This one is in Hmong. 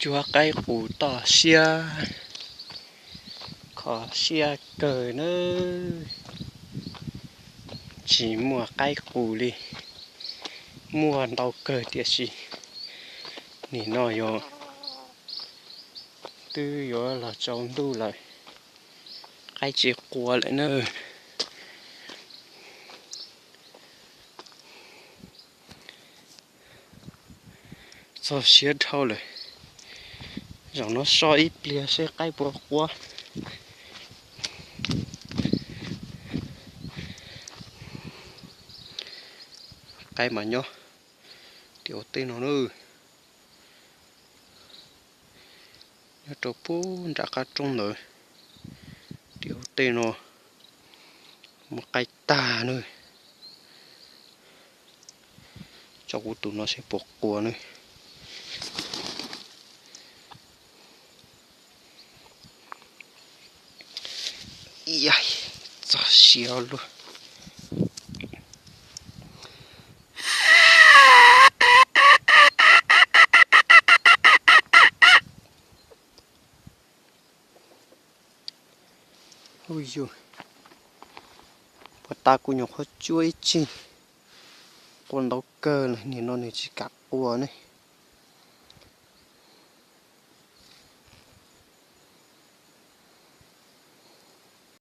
Cuab qaib qus toj siab, kho siab kawg nawb. Tsis muaj qaib qus li, muaj ntau kawg tiam sis nim no yuav, twb yuav los tsaus ntuj lawm, qaib tsis qua lawm na. Txog siab dhau lawm. Zaum no so ib pliag seb qaib puas qua. Qaib mas nyob tim ub tej no na, nyob rau pub nram qab roob ntawd. Tim ub tej no muaj qaib tag na. Tso kuv tus no seb puas qua na. Txog siab luaj. Ub yus, puag ta kuv nyuam qhuav cuab ib tsig, qua ntau kawg lawm, nim no nws tsis kam qua ne.